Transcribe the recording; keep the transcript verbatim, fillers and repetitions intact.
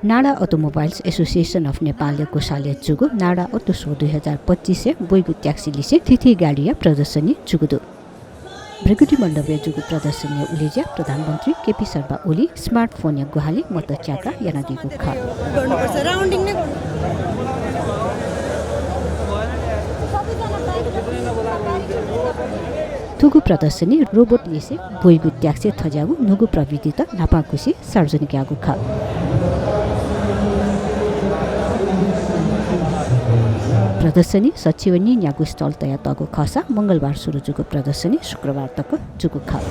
Nada automobiles association of नेपालया ग्वसालय् जूगु नाडा अटो सो दुई हजार पच्चिसय् ब्वइगु ट्याक्सी लिसें थीथी गाडीया प्रदर्शनी जूगु दु। भृगुटी मण्डपय् जूगु प्रदर्शनीया उलेज्या प्रधानमन्त्री केपी शर्मा ओलीं स्मार्टफोनया ग्वाहालिं मत च्याकाः यानादीगु खः। गर्नुपर्छ, राउन्डिङ नै गर्नु। थुगु प्रदर्शनी रोबोट लिसें ब्वइगु ट्याक्सीय् थज्याःगु न्हूगु प्रविधित न्हापांकुसि सार्वजनिक याःगु खः। प्रदर्शनी सच्छि व नीन्यागू स्टल तयातःगु खःसा मंगलबार सुरु जूगु प्रदर्शनी शुक्रबार तक जूगु खः।